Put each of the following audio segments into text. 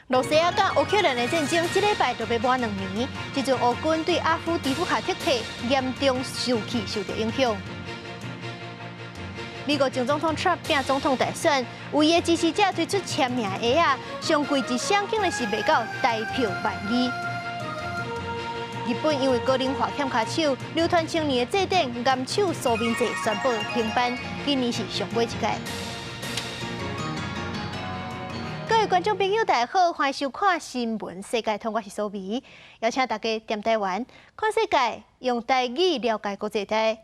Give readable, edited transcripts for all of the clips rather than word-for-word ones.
羅西亞佮烏克蘭的戰爭，這禮拜就欲滿2年。這陣烏軍對阿夫迪夫卡撤退，嚴重士氣受著影響。美國前總統川普拚總統大選，為伊的支持者推出簽名鞋仔，上貴一雙竟然是賣到台票1.2萬。日本因為高齡化欠跤手，流傳千年的祭典岩手蘇民祭宣布停辦，今年是上尾一屆。各位觀眾朋友，大家好，歡迎收看《新聞世界通》，我是蘇美，邀請大家踮台灣看世界，用台語了解國際大。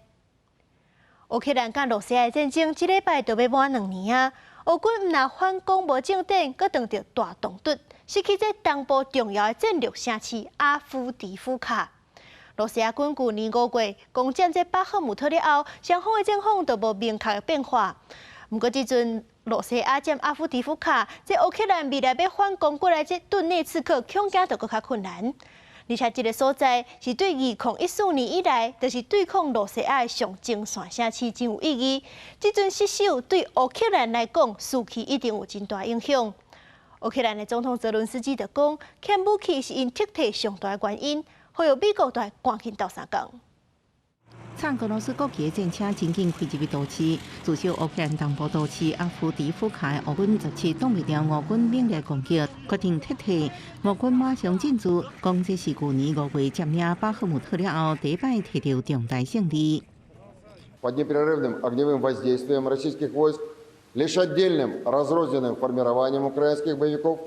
烏克蘭佮羅西亞的戰爭，這禮拜就欲滿兩年啊！烏軍毋但反攻無進展，閣當著大動突，失去這東部重要的戰略城市阿夫迪夫卡。羅西亞軍舊年5月攻佔這巴赫姆特了後，雙方的戰況都無明確的變化。毋過這陣羅西亞佔阿夫迪夫卡，這烏克蘭未來欲反攻過來，這頓涅茨克恐驚就閣較困難。而且這个所在是對2014年以來，就是對抗羅西亞的上前線城市，真有意義。這陣失守對烏克蘭來講，士氣一定有真大影響。烏克蘭的總統澤倫斯基就講，欠武器是𪜶撤退上大的原因，呼籲美國愛趕緊鬥相共。撐俄羅斯國旗的戰車真緊開入去都市，駐守烏克蘭東部都市阿夫迪夫卡的烏軍17擋袂牢俄軍猛烈攻擊，決定撤退。俄軍馬上進駐，講這是舊年5月佔領巴赫姆特了後，第一擺摕著重大勝利。 Под непрерывным огневым воздействием российских войск лишь отдельным разрозненным формированиям украинских боевиков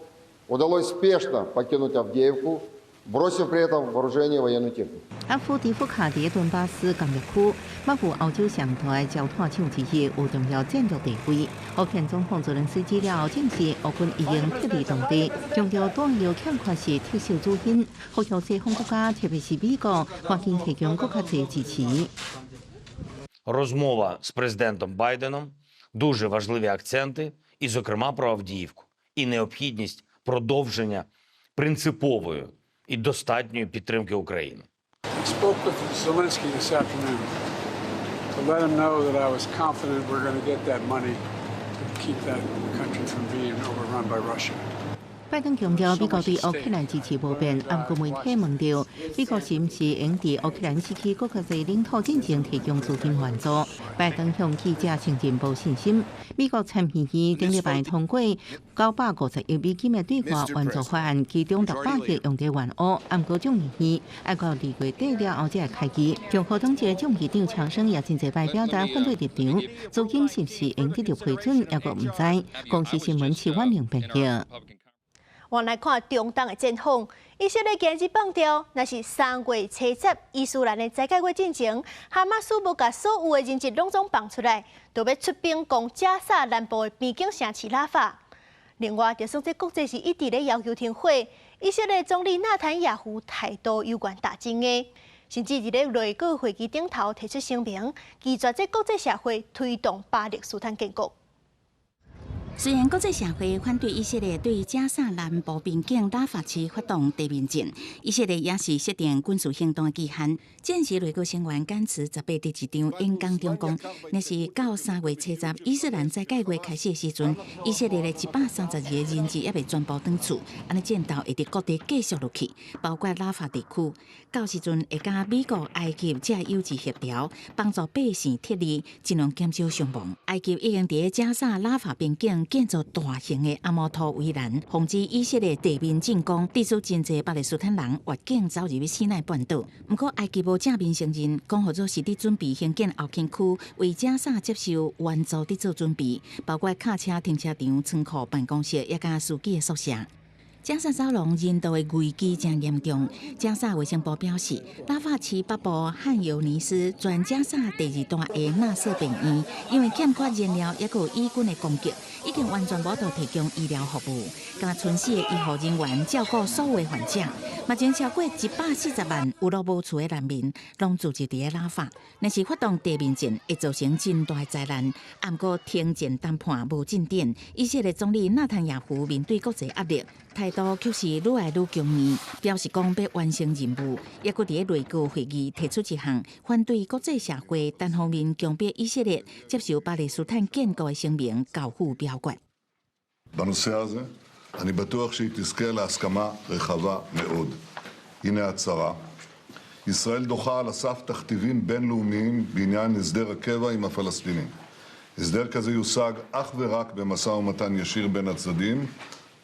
удалось спешно покинуть Авдеевку, бросив при этом вооружение и военную технику. 阿夫迪夫卡佇頓巴斯工業區，北部歐洲上大的焦炭廠之一，有重要戰略地位。烏克蘭總統澤倫斯基了後證實，烏軍已經撤離當地，強調彈藥欠缺是撤守主因，呼籲西方國家，特別是美國，趕緊提供閣較濟支持。 Розмова з президентом Байденом, дуже важливі акценти, і, зокрема, про Авдіївку, і необхідність продовження принципової і достатньої підтримки України. I spoke with Zelensky this afternoon to let him know that I was confident we're going to get that money to keep that country from being overrun by Russia. 拜登強調，美國對烏克蘭支持無變，毋過媒體問著美國是毋是會佇烏克蘭失去閣較濟領土進前提供資金援助？拜登向記者承認無信心。美國參議院頂禮拜通過950億美金的對外援助法案，其中600億用佇援烏，毋過眾議院愛到2月底了後才會開議。共和黨籍眾議長強生也真濟擺表達反對立場，資金是毋是會得著批准，猶閣毋知。公視新聞徐婉玲編譯。我來看中東的戰況，以色列今日放調，若是3月70伊斯蘭的齋戒月進前，哈馬斯無共所有的人質攏總放出來，就欲出兵攻加薩南部的邊境城市拉法。另外，就算這國際是一直咧要求停火，以色列總理納坦雅胡態度猶原焦硬的，甚至佇咧內閣會議頂頭提出聲明，拒絕這國際社會推動巴勒斯坦建國。雖然國際社會反對以色列對加薩南部邊境拉法市發動地面戰，以色列也是設定軍事行動的期限。戰時內閣成員甘茨18佇一場演講中講，若是到3月70伊斯蘭齋戒月開始的時陣，以色列的132個人質猶未全部轉厝，按呢戰鬥會佇各地繼續落去，包括拉法地區。到時陣會佮美國、埃及這友誼協調，幫助百姓撤離，盡量減少傷亡。埃及已經佇加薩拉法邊境建造大型的阿摩托圍欄，防止以色列地面進攻，致使真濟巴勒斯坦人越境走入西奈半島。毋過埃及無正面承認，講予做是佇準備興建後勤區，為加薩接受援助佇做準備，包括卡車停車場、倉庫、辦公室，抑佮司機的宿舍。加薩走廊人道的危機誠嚴重。加薩衛生部表示，拉法市北部漢尤尼斯全加薩第二大的納瑟病院，因為欠缺燃料，抑閣有以軍的攻擊，已經完全無法度提供醫療服務。干焦春死的醫護人員照顧所有的患者，目前超過140萬有路無厝的難民，攏聚集佇拉法。若是發動地面戰，會造成真大的災難。毋過停戰談判無進展，以色列總理納坦雅胡面對國際壓力，態度卻是愈來愈強硬，表示講欲完成任務，抑閣佇內閣會議提出一項反對國際社會單方面強迫以色列接受巴勒斯坦建國的聲明，交付表決。 בנושא הזה. אני בטוח שהיא תזכה להסכמה רחבה מאוד. הנה הצהרה. ישראל דוחה על הסף תכתיבים בינלאומיים בעניין הסדר הקבע עם הפלסטינים. הסדר כזה יושג אך ורק במשא ומתן ישיר בין הצדדים,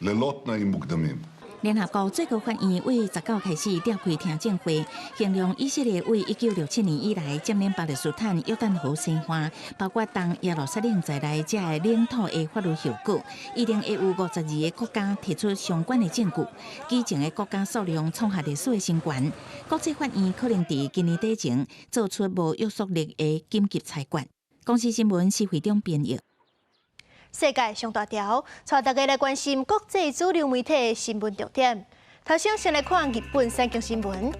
ללא תנאים מוקדמים. 聯合國最高法院對19開始召開聽證會，形容以色列對1967年以來佔領巴勒斯坦約旦河西岸，包括東耶路撒冷在內這个領土的法律後果，一定會有52个國家提出相關的證據，舉證的國家數量創下歷史的新高。國際法院可能佇今年底前做出無約束力的緊急裁決。公視新聞施惠中編譯。世界上大條，帶大家來關心國際主流媒體的新聞重點。頭先先來看日本產經新聞。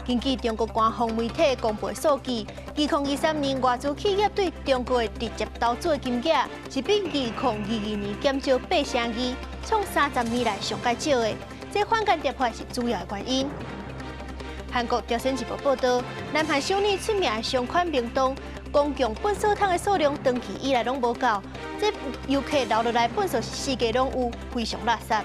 根據中國官方媒體公布的數據，2023年外資企業對中國的直接投資的金額是比2022年減少8成2，創30年來上蓋少的。這反間諜法是主要的原因。韓國朝鮮日報報導，南韓首爾出名的商圈明洞，公共糞掃桶的數量長期以來攏無夠，這遊客留落來糞掃是四界攏有，非常垃圾。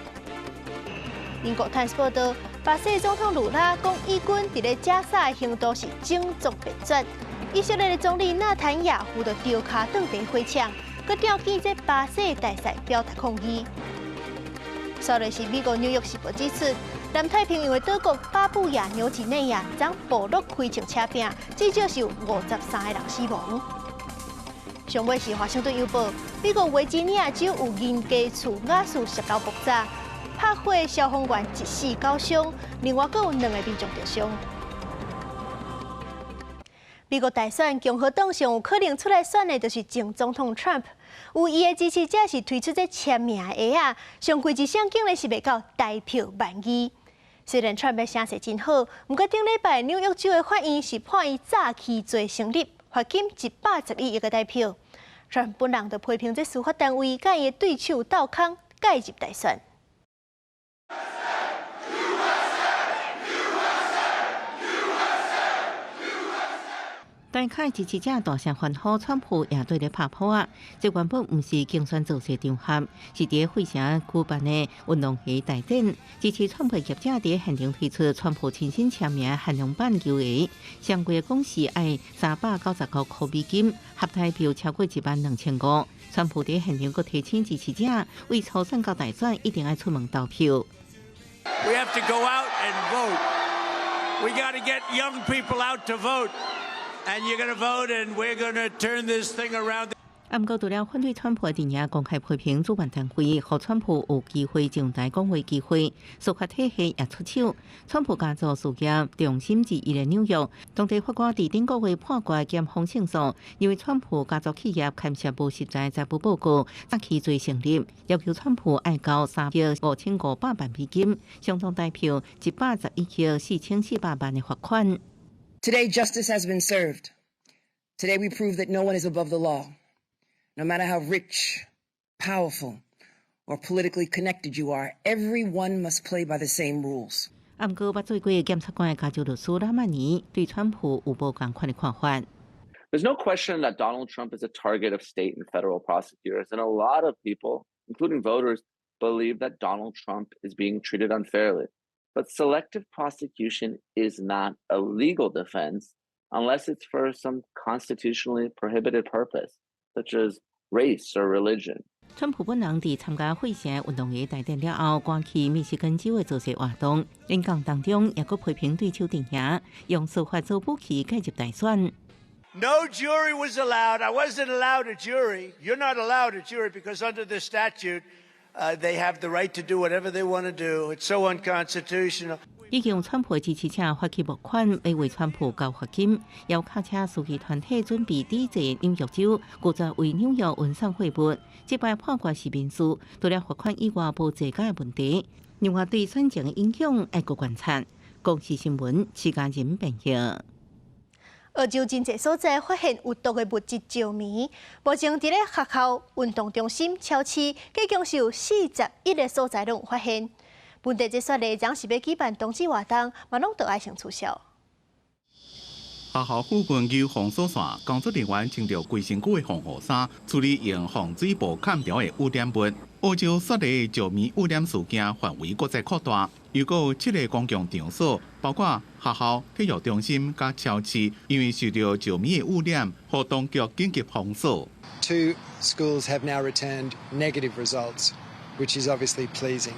英國《泰晤士報》報導，巴西總統盧拉講，以軍佇咧加沙的行動是種族滅絕。以色列的總理納坦雅胡就著跤轉佇火場，閣召見這巴西大使表達抗議。煞落是美國紐約時報指出，南太平洋的島國巴布亞紐幾內亞昨暴落開槍車拚，至少是有53個人死亡。上尾是華盛頓郵報，美國維吉尼亞州有銀家厝瓦斯洩漏爆炸，拍火消防員一死九傷，另外閣有兩個民眾著傷。美國大選共和黨上有可能出來選的，就是前總統 Trump。有伊的支持者是推出這簽名的鞋仔，上貴一雙竟然是賣到台票1.2萬。雖然 Trump 的聲勢真好，毋過頂禮拜紐約州的法院是判伊詐欺罪成立，罰金111億个台票。Trump 本人就批評這司法單位佮伊的對手鬥空介入大選。大開支持者大聲歡呼，川普也對咧拍噗仔。這原本毋是競選造勢場合，是佇費城舉辦的運動會大典。支持川普業者佇現場推出川普親身簽名限量版球鞋，上貴的講是愛399塊美金，合台票超過1.25萬。川普佇現場閣提醒支持者，為初選到大選一定愛出門投票。 We have to go out and vote. We got to get young people out to vote. And you're gonna vote, and we're gonna turn this thing around. 啊，毋過除了反對川普的陣營公開批評主辦單位，予川普有機會上台講話機會，司法體系也出手。川普家族事業重心之一的紐約，當地法官佇頂個月判決檢方勝訴，因為川普家族企業牽涉無實在財務報告，詐欺罪成立，要求川普愛交3億5500萬美金，相當台票111億4400萬的罰款。 Today, justice has been served. Today, we prove that no one is above the law. No matter how rich, powerful, or politically connected you are, everyone must play by the same rules. 啊，毋過捌做過檢察官的加州律師拉曼尼對川普有無仝款的看法。 There's no question that Donald Trump is a target of state and federal prosecutors, and a lot of people, including voters, believe that Donald Trump is being treated unfairly. But selective prosecution is not a legal defense unless it's for some constitutionally prohibited purpose, such as race or religion. 川普本人佇參加費城運動會大典了後，趕去密西根州的造勢活動，演講當中也閣批評對手陣營用司法做武器介入大選。 No jury was allowed. I wasn't allowed a jury. You're not allowed a jury because under the statute, they have the right to do whatever they want to do. It's so unconstitutional. 已經有川普支持者發起募款，欲為川普交罰金，有卡車司機團體準備抵制紐約州，拒絕為紐約運送貨物。這擺判決是民事，除了罰款以外，無濟解的問題。另外對選情的影響，愛閣觀察。公視新聞，徐家仁編譯。澳洲真濟所在發現有毒的物質石棉，目前佇咧學校、運動中心、超市，計共是有41個所在攏有發現。本地這雪梨將是欲舉辦冬季活動，嘛攏著愛先取消。學校附近有封鎖線，工作人員穿著規身軀的防護衫，處理用防水布崁著的污染物。澳洲雪梨石棉污染事件範圍閣再擴大，又閣有七个公共場所，包括學校、體育中心佮超市，因為受著石棉的污染，予當局緊急封鎖。 Two schools have now returned negative results, which is obviously pleasing.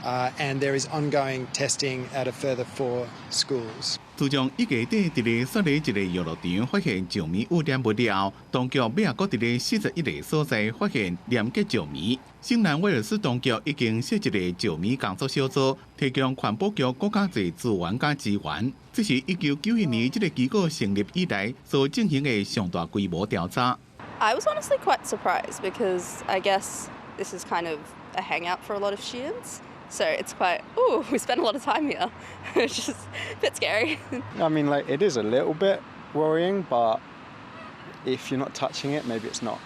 And there is ongoing testing at a further four schools. 自從一月底佇咧雪梨一个遊樂場發現石棉污染物了後，當局尾仔閣佇咧41个所在發現連結石棉。新南威爾斯當局已經設一個石棉工作小組，提供環保局閣較濟資源佮支援。這是1991年這个機構成立以來所進行的上大規模調查。 I was honestly quite surprised because I guess this is kind of a hangout for a lot of students. So it's quite, oh, we spend a lot of time here. It's just a bit scary. I mean, like, it is a little bit worrying, but if you're not touching it, maybe it's not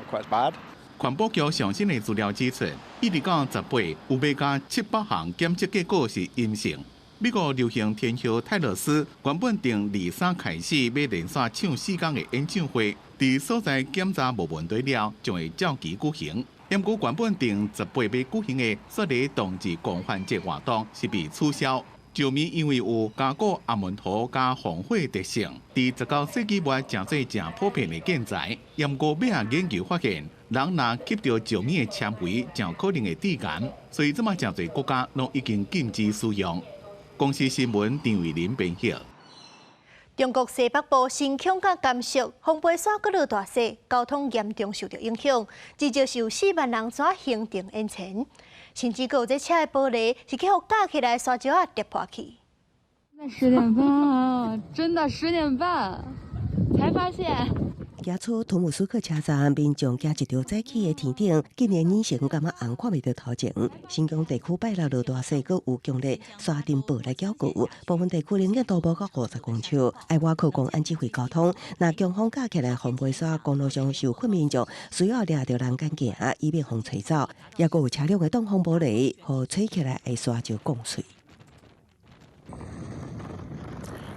quite as bad. 環保局上新的資料指出，一直到10月，有欲加700項檢測結果是陰性。美國流行天后泰勒絲原本定二三開始欲連續唱4工的演唱會，佇所在檢查無問題了，將會照期舉行。毋過原本定18欲舉行的雪梨冬季狂歡節活動是被取消。石棉因為有加固阿門桃佮防火特性，佇19世紀末成做誠普遍的建材。毋過尾仔研究發現，人若吸著石棉的纖維，誠可能會致癌，所以這馬誠濟國家攏已經禁止使用。公視新聞張慧琳編譯。中國西北部新疆佮甘肅風飛沙閣落大雪，交通嚴重受著影響，至少是有4萬人怎行程延遲，甚至閣有這車的玻璃是去予架起來沙石仔跌破去。 10點半，真的十點半才發現。行出圖姆斯克車站，民眾行一條早起的天頂，竟然眼神感覺紅，看袂著頭前。新疆地區拜六落大雪，閣有強烈沙塵暴來攪局，部分地區能見度無到50公尺。愛倚靠公安指揮交通，若強風架起來，風飛沙公路上受困民眾需要掠著欄杆行，以免予吹走。抑閣有車輛的擋風玻璃，予吹起來的沙石摃碎。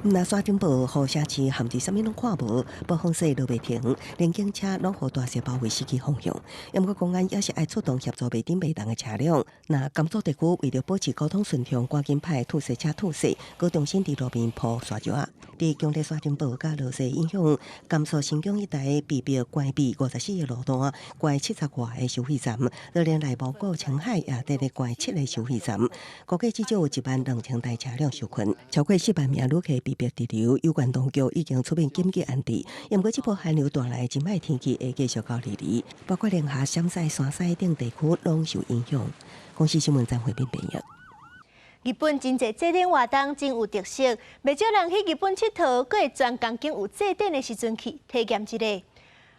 若沙塵暴，予城市陷佇啥物攏看無，暴風雪落袂停，連警車攏予大雪包圍失去方向。毋過公安也是愛出動協助袂頂袂動的車輛。若甘肅地區為著保持交通順暢，趕緊派土石車吐雪，閣重新佇路面鋪沙石仔。佇強烈沙塵暴佮落雪影響，甘肅新疆一帶被迫關閉54個路段，關70外個收費站，就連內蒙古青海也佇咧關七個收費站，估計至少有1萬2千台車輛受困，超過4萬名旅客被迫滯留。有關當局已經出面緊急安置。毋過這波寒流帶來真歹天氣會繼續到22日，包括寧夏、陝西、山西等地區攏受影響。公視新聞張慧敏編譯。日本真濟祭典活動真有特色，袂少人去日本𨑨迌，閣會專工揀有祭典的時陣去體驗一下。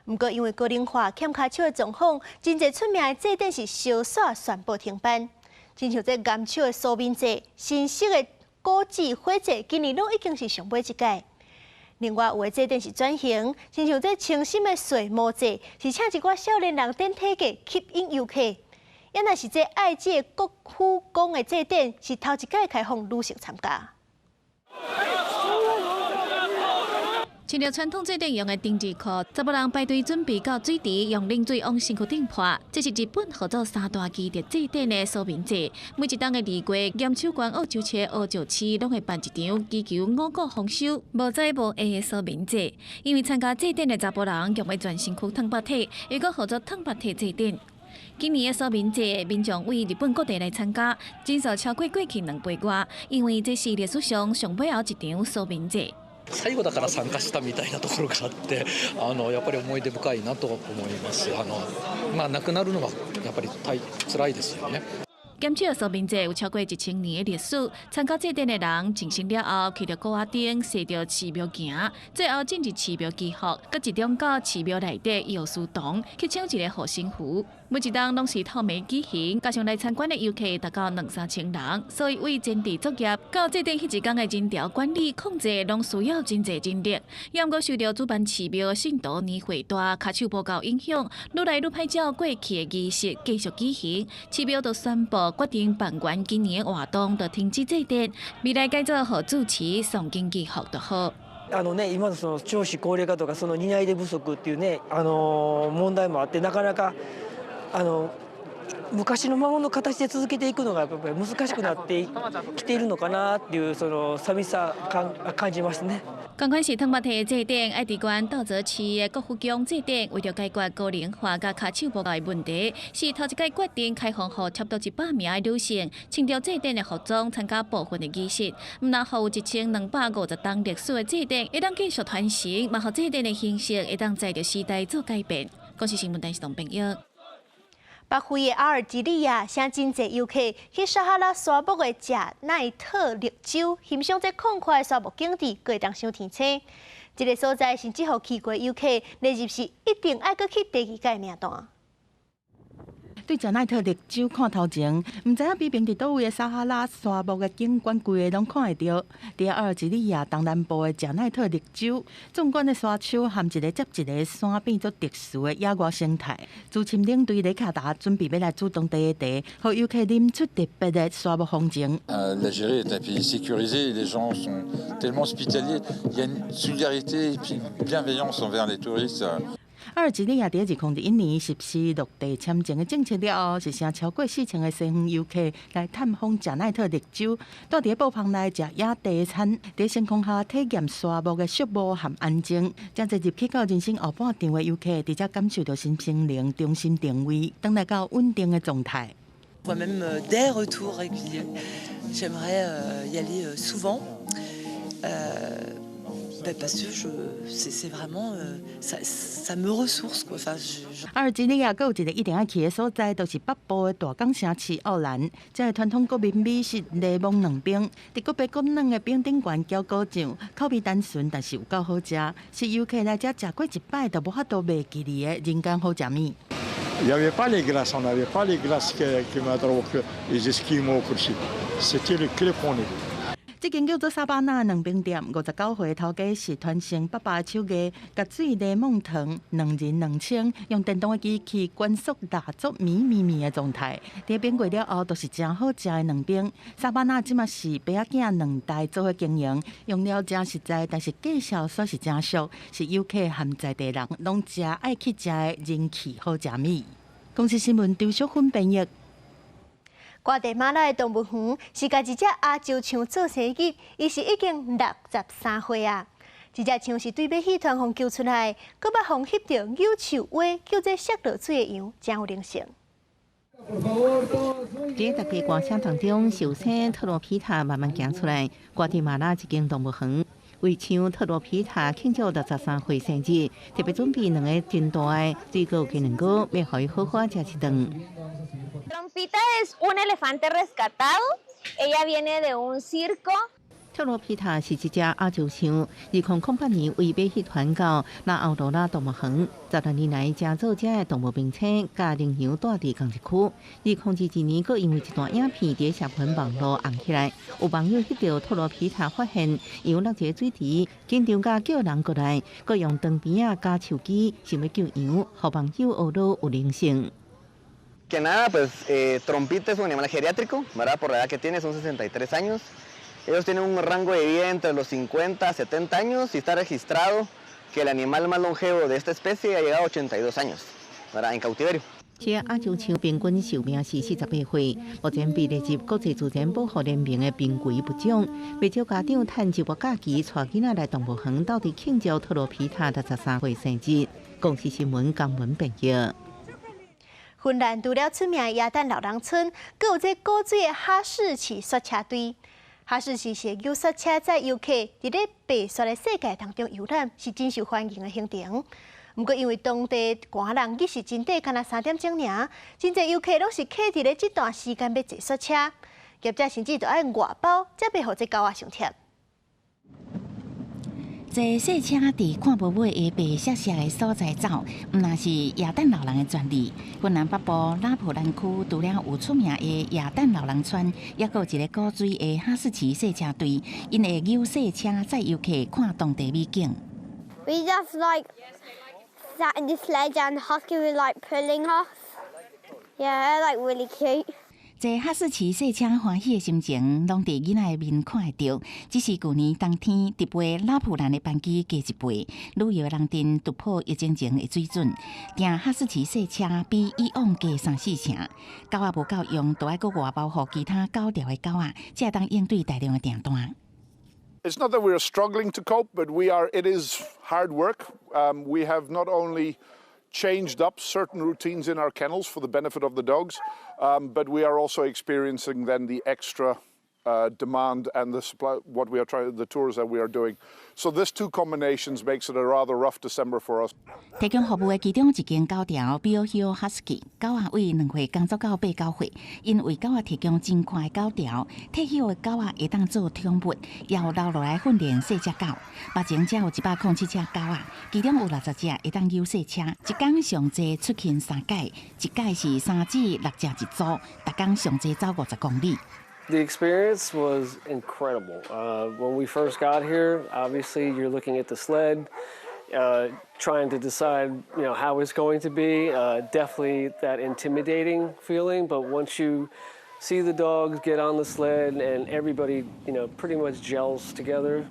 毋過因為高齡化、欠跤手的狀況，真濟出名的祭典是燒煞宣布停辦。親像這岩手的蘇民祭、新潟的古志火祭，今年攏已經是上尾一屆。另外有的祭典是轉型，親像這青森的穗毛祭，是請一寡少年人頂體格吸引遊客。抑若是這愛知的國府宮的祭典，是頭一屆開放女性參加。穿著傳統祭典用的丁字褲，查埔人排隊準備到水池，用冷水往身軀頂潑。這是日本號做三大奇特祭典的蘇民祭。每一冬的2月，岩手縣奧州市奧石市攏會辦一場祈求五穀豐收、無災無厄的蘇民祭。因為參加祭典的查埔人用欲全身軀燙白體，又閣號做燙白體祭典。今年的蘇民祭，民眾對日本各地來參加，人數超過過去2倍外。因為這是歷史上上尾後一場蘇民祭。最後だから參加したみたいなところがあって、やっぱり思い出深いなと思います。まあ、亡くなるのはやっぱり大辛いですよね。岩手蘇民祭有超過1000年的歷史，參加祭典的人淨身了後，騎著鼓仔頂，踅著寺廟行，最後進入寺廟祈福，閣集中到寺廟內底藥師堂去搶一個護身符。每一冬攏是透暝舉行，加上來參觀的遊客達到兩三千人，所以為前置作業到祭典彼一工的人潮管理控制，攏需要真濟人力。也毋過受著主辦寺廟信徒年歲大、跤手無夠影響，愈來愈歹照過去的儀式繼續舉行。寺廟就宣布決定辦完今年的活動，就停止祭典，未來改做予住持誦經祈福就好。あのね、今のその少子高齢化とかその擔い手不足っていうね、問題もあって、なかなか昔のままの形で続けていくのがやっぱり難しくなってきているのかなっていうその寂しさ感じますね。仝款是湯馬提的祭典，愛知縣道泽市的國父宮祭典，為著解決高齡化佮跤手無夠的問題，是頭一擺決定開放予差不多100名的女性，穿著祭典的服裝參加部分的儀式。毋但予有1250冬歷史的祭典會當繼續傳承，嘛予祭典的形式會當載著時代做改變。公視新聞電視台編譯。北非的阿爾及利亞，誠真濟遊客去撒哈拉沙漠的賈奈特綠洲欣賞這曠闊的沙漠景致，閣會當賞天星。這个所在甚至予去過遊客列入是一定愛閣去第二擺名單。對賈奈特綠洲看頭前，毋知影比平佇佗位的撒哈拉沙漠的景觀，規个攏看會著。佇阿爾及利亞東南部的賈奈特綠洲，壯觀的沙丘和一个接一个山變做特殊的野外生態。資深領隊雷卡達準備欲來煮當地的茶，予遊客啉出特別的沙漠風情。 L'Algérie est un pays sécurisé, les gens sont tellement hospitaliers, il y a une solidarité et puis une bienveillance envers les touristes. 阿爾及利亞佇2021年實施落地簽證的政策了後，是成超過4000个西方遊客來探訪賈奈特綠洲，蹛佇帳篷內食野地餐，佇星空下體驗沙漠的肅穆和安靜。誠濟入去到人生後半場的遊客，佇遮感受著身心靈重新定位，轉來到穩定的狀態。 Moi-même des retours réguliers. J'aimerais y aller souvent. Parce que c'est vraiment ça me ressource quoi. Enfin, 阿爾及利亞閣有一个一定愛去的所在，就是北部的大港城市奧蘭。這个傳統國民美食檸檬軟冰，佇閣白閣軟的冰頂懸澆果醬，口味單純，但是有夠好食，是遊客來遮食過一擺就無法度袂記得的人間好食物。 Il n'y avait pas les glaces, on n'avait pas les glaces كيما دروك les Esquimaux وكل شيء. C'était le qu'on 這間叫做沙巴納軟冰店，59歲頭家是傳承爸爸的手藝，共水檸檬糖兩人兩清，用電動的機器關速蠟燭綿綿綿的狀態。佇冰過了後，都是誠好食的軟冰。沙巴納這馬是爸仔囝兩代做伙經營，用料誠實在，但是價數煞是誠俗，是遊客和在地人攏誠愛去食的人氣好食物。公視新聞張淑芬編譯。瓜地馬拉的動物園是共一隻亞洲象做生日，伊是已經63歲啊。這隻象是對馬戲團予救出來，閣捌予翕著扭樹尾叫做摔落水的羊，誠有靈性。佇大家歌聲當中，壽星特羅皮塔慢慢行出來。瓜地馬拉一間動物園為象特羅皮塔慶祝63歲生日，特別準備兩个真大的水果雞卵糕，欲予伊好好食一頓。 Trompita es un elefante rescatado. Ella viene de un circo. 特羅皮塔是一隻亞洲象，2008年為馬戲團到拉奧羅拉動物園，16年來誠做遮的動物明星，佮羚羊蹛佇仝一區。2022年，閣因為一段影片佇社群網路紅起來，有網友翕著特羅皮塔發現羊落一个水池，緊張佮叫人過來，閣用長鞭仔佮樹枝，想欲救羊，予網友學囉有靈性。 Que nada, pues Trompita es un animal geriátrico, ¿verdad? Por la edad que tiene, son 63 años. Ellos tienen un rango de vida entre los 50 a 70 años y está registrado que el animal más longevo de esta especie ha llegado a 82 años, ¿verdad? En cautiverio. 這亞洲象平均壽命是48歲，目前被列入國際自然保護聯盟的瀕危物種。袂少家長趁周末假期帶囡仔來動物園，鬥陣慶祝特羅皮塔63歲生日。公視新聞江文編譯。芬蘭除了出名的耶誕老人村，閣有這古錐的哈士奇雪車隊。哈士奇是溜雪車載遊客佇咧白雪的世界當中遊覽，是真受歡迎的行程。毋過因為當地寒冷日是真短，干焦3點鐘爾，真濟遊客攏是卡佇咧這段時間欲坐雪車，業者甚至著愛外包，才袂予這狗仔傷忝。坐雪車佇看無尾的白雪雪的所在走，毋但是耶誕老人的專利。芬蘭北部拉普蘭區除了有出名的耶誕老人村，猶閣有一个古錐的哈士奇雪車隊，𪜶會溜雪車載遊客看當地美景。 We just like sat in the sledge and husky was like pulling us. Yeah, like really cute. 坐哈士奇細車歡喜的心情，攏佇囡仔的面看會著。只是舊年冬天，直飛拉普蘭的班機加一倍，旅遊人陣突破疫情前的水準。訂哈士奇細車比以往加三四成。狗仔無夠用，都愛閣外包予其他狗寮的狗仔，才會當應對大量的訂單。 It's not that we are struggling to cope, but we are. It is hard work. We have not only changed up certain routines in our kennels for the benefit of the dogs, but we are also experiencing then the extra demand and the supply, what we are trying, the tours that we are doing. So this two combinations makes it a rather rough December for us. 提供服務的其中一間狗寮 Bill Hill Husky 狗仔對2歲工作到8、9歲，𪜶為狗仔提供真寬的狗寮，退休的狗仔會當做寵物，也有留落來訓練細隻狗。目前才有107隻狗仔，其中有60隻會當溜細車，一工上濟出勤三擺，一擺是3至6隻一組，逐工上濟走50公里。 The experience was incredible. When we first got here, obviously you're looking at the sled, trying to decide how it's going to be. Definitely that intimidating feeling, but once you see the dogs get on the sled and everybody pretty much gels together.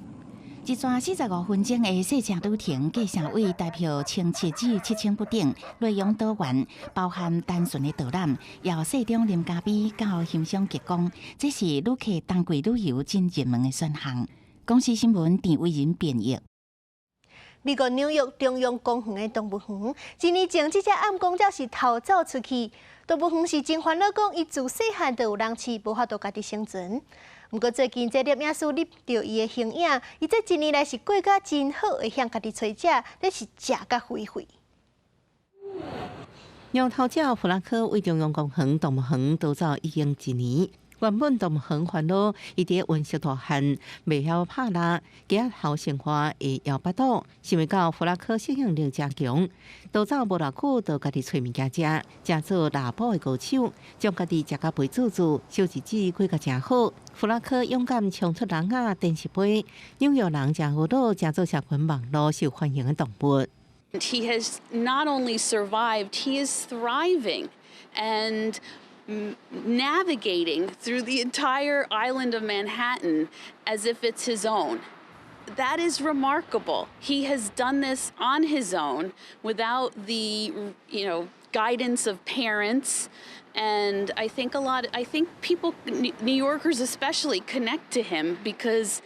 一逝45分鐘的細車旅程，計成為台票1700至7000不等，內容多元，包含單純的導覽，也有細中啉咖啡到欣賞極光，這是旅客冬季旅遊真熱門的選項。公視新聞鄭偉仁編譯。美國紐約中央公園的動物園，一年前這隻暗公鳥是逃走出去。動物園是真煩惱，講伊自細漢就有人飼，無法度家己生存。毋過最近這攝影師翕著伊的形影，伊這一年來是過甲真好，會向家己揣食，這是食甲肥肥。貓頭鳥弗拉克對中央公園動物園逃走已經一年。原本動物園煩惱，伊佇溫室大漢，袂曉拍獵，加頭生活會枵腹肚，想袂到弗拉克適應力誠強，逃走無偌久，就家己揣物件食，成做獵捕的高手，將家己食甲肥滋滋，小日子過甲誠好。弗拉克勇敢衝出籠仔，電視杯，紐約人誠懊惱，成做社群網路受歡迎的動物。 He has not only survived, he is thriving and navigating through the entire island of Manhattan as if it's his own. That is remarkable. He has done this on his own without the guidance of parents. And I think people, New Yorkers especially, connect to him because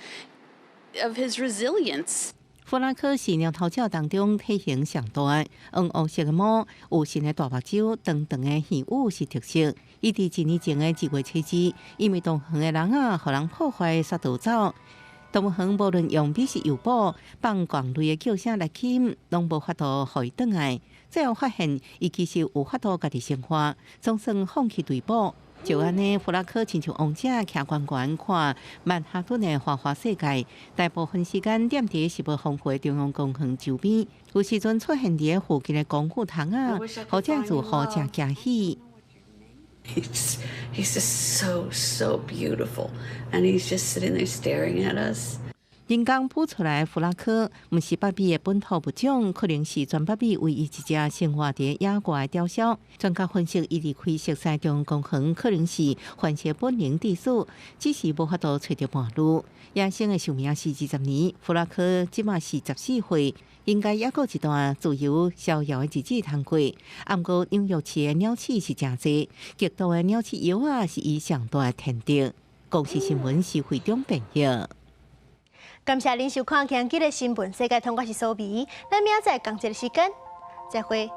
of his resilience. 弗拉克是貓頭鳥當中體型上大，黃黑色的毛，有深的大目睭，長長的耳羽是特色。伊佇一年前的2月7日，因為動物園的籠仔予人破壞，煞逃走。動物園無論用美食誘捕、放狂類的叫聲來吸引，攏無法度予伊轉來。最後發現，伊其實有法度家己生活，總算放棄追捕。就按呢，弗拉克親像王者徛懸懸看曼哈頓的花花世界，大部分時間踮佇食物豐富的中央公園周邊，有時陣出現佇附近的公園窗仔，予這住戶誠驚喜。 He's just so, so beautiful. And he's just sitting there staring at us. 人工孵出來的弗拉克，毋是北美的本土物種，可能是全北美唯一一隻生活佇野外的雕鴞。專家分析，伊離開熟悉中央公園，可能是繁殖本能致死，只是無法度揣著伴侶。野生的壽命是20年，弗拉克這馬是14歲，應該猶閣一段自由逍遙的日子通過。毋過紐約市的鳥鼠是誠濟，極度的鳥鼠藥仔是伊上大的天敵。公視新聞是會長編譯。感謝您收看今日的新聞世界通，我是蘇美，咱明仔載仝一个時間，再會。